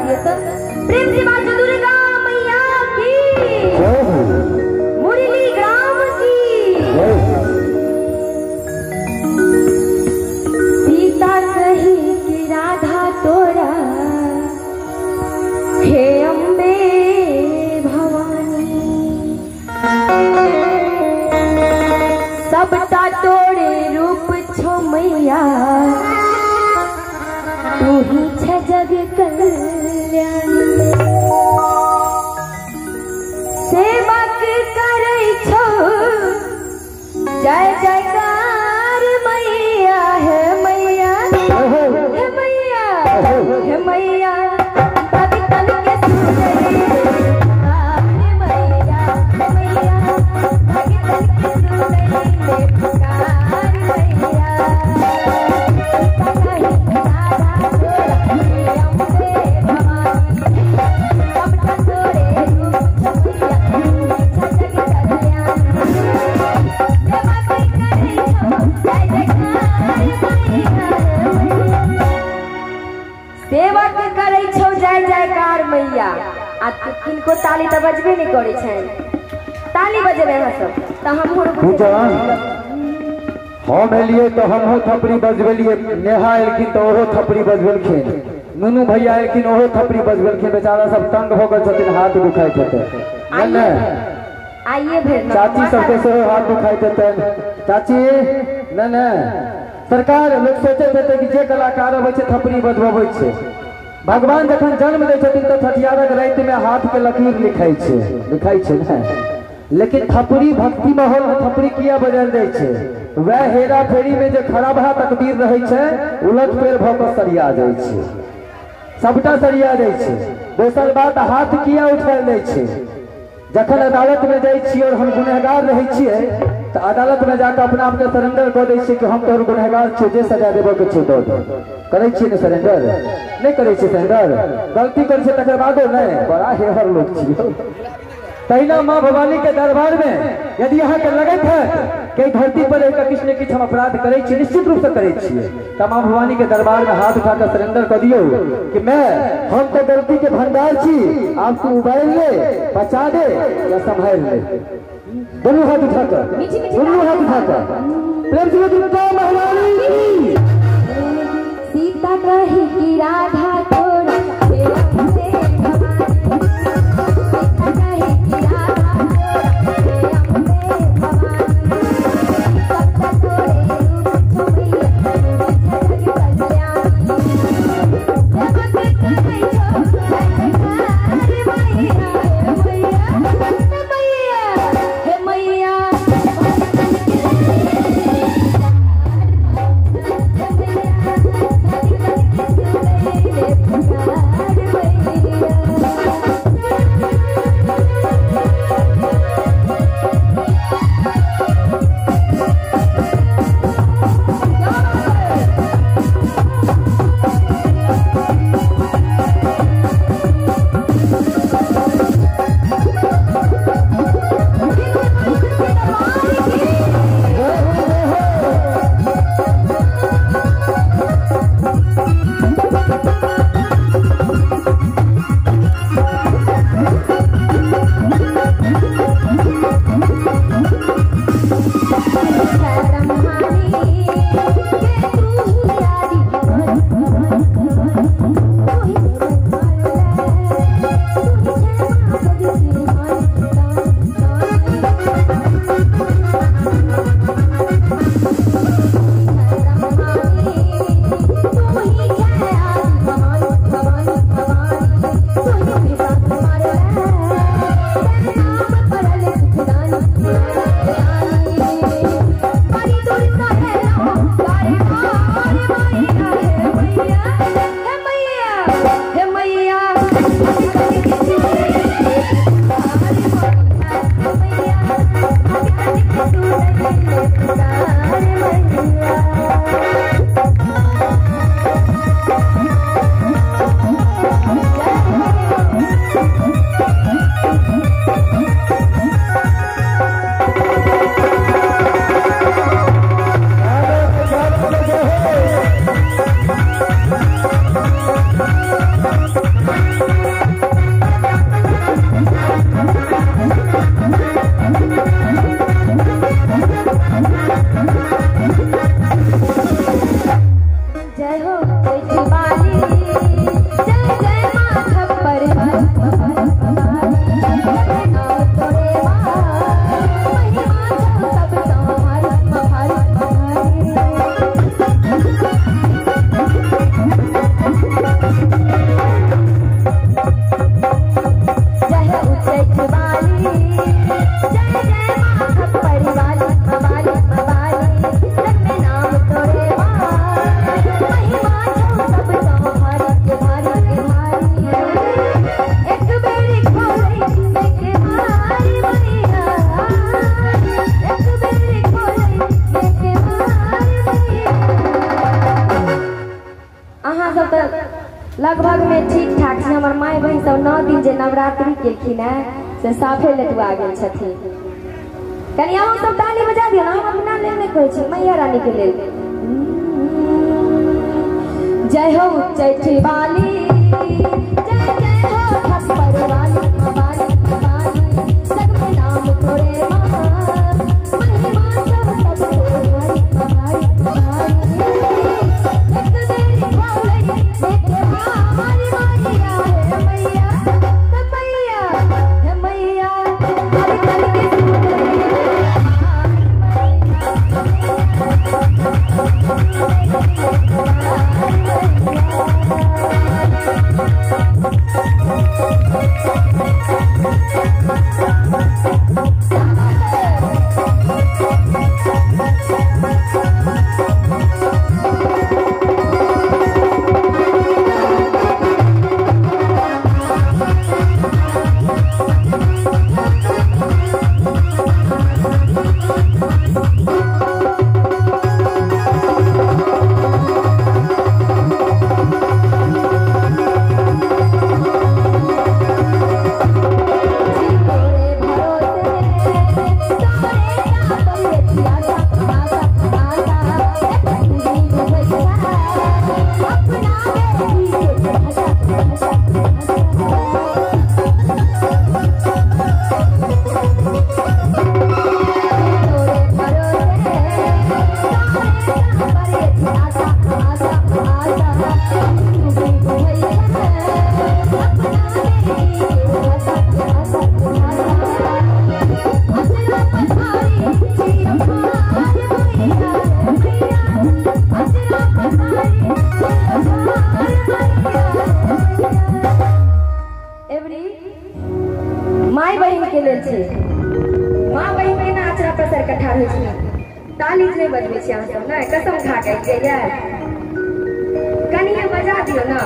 दिए तो प्रेम से बात दुर्गा मैया की, मुरली ग्राम की। सीता कही कि राधा तोरा, हे अम्बे भवानी, सबटा तोरे रूप छो मैया, तू ही छे जग कल्याणी। सेवक करै छो जय जयकार मैया, हे मैया, हे मैया, हे मैया, भगतन के सुनरी मैया, मैया, भगतन के सुनरी पुकार मैया। सेवक करै छौ जय जयकार मैया। आ किनको ताली तऽ बजबे नहि करै छनि, ताली बजेबै अहाँ सब तऽ हमहूँ। हम एलियै तऽ हमहूँ थपड़ी बजबेलियै, नेहा एलखिन तऽ ओहो थपड़ी बजबेलखिन, नुनू भैया एलखिन ओहो थपड़ी बजबेलखिन। बेचारा सब तंग हो गेल छथिन, हाथ दुखाइत हेतै। आइए भेल चाची सबके सेहो हाथ दुखाइत हेतनि। चाची नहि नहि, सरकार लोक सोचैत हेतै कि जे कलाकार अबै छै थपड़ी बजबबै छै। भगवान जखन जन्म दै छथिन तऽ छठियारक राति में हाथ के लकीर लिखाइ छै, लिखाइ छै ने। लेकिन थपड़ी भक्ति माहौल में थपड़ी किया बजायल जाइ छै? वएह हेरा फेरी में जे खराबा तकदीर रहै छै, उलट फेर भऽ कऽ सरिया जाइ छै, सबटा सरिया जाइ छै। दोसर बात, हाथ किया उठायल जाइ छै? जखन अदालत में जाइ छियै और हम गुनहगार रहै छियै तऽ अदालत में जाकऽ अपना आपके सरेंडर कऽ दै छियै कि हम तोहर गुनहगार छियै, जे सजा देबऽ के छै दऽ दे। करै छियै ने सरेंडर? नहि करै छियै सरेंडर? गलती करै छियै तकर बादो नहि? बड़ा हेहर लोक छियै। तहिना माँ भवानी के दरबार में यदि अहाँके लगैत है कि धरती पर रहिकऽ किछु ने किछु हम अपराध करै छी, निश्चित रूप से करै छियै, तऽ माँ भवानी के दरबार में हाथ उठाकर सरेंडर कऽ दियौ कि मैं हम तो गलती के भंडार छी, आब तू उबालि ले, बचा दे या संभालि ले। दोनों हाथ उठाकर, दोनों हाथ उठाकर प्रेम से दुर्गा महारानी की। सीता कही कि राधा तोरा, हे अम्बे भवानी, सीता कही कि राधा तोरा, हे अम्बे भवानी, सबटा तोरे रूप छो मैया, तू ही छे जग कल्याणी। सेवक करै छौ जय जयकार मैया, हे मैया, हे मैया, हे मैया, भगतन के हमर माय बहिन सब 9 दिन जे नवरात्रि केलखिन है से साफे लटुआ गेल छथिन। कनि अहाँ सब ताली बजा दियौ ना, हम अपना लेल नहि कहै छी, मैया रानी के लेल। जय हो चैठी वाली, जय जय हो थप्पड़ वाली, वाली वाली जग में नाम तोरे माँ, महिमा सब सब भारी भारी भारी। एक मेरी भाई एक हमारी मैया है मैया, हे मैया हे मैया, हर कल के माय बहिन के लेल छै। माँ बहिन के ना आचरा पसारि कऽ ठाढ़ होइ छै, ताली नहि बजबै छी अहाँ सब, नहि कसम खा के अयलियै, कनिये बजा दियौ ना।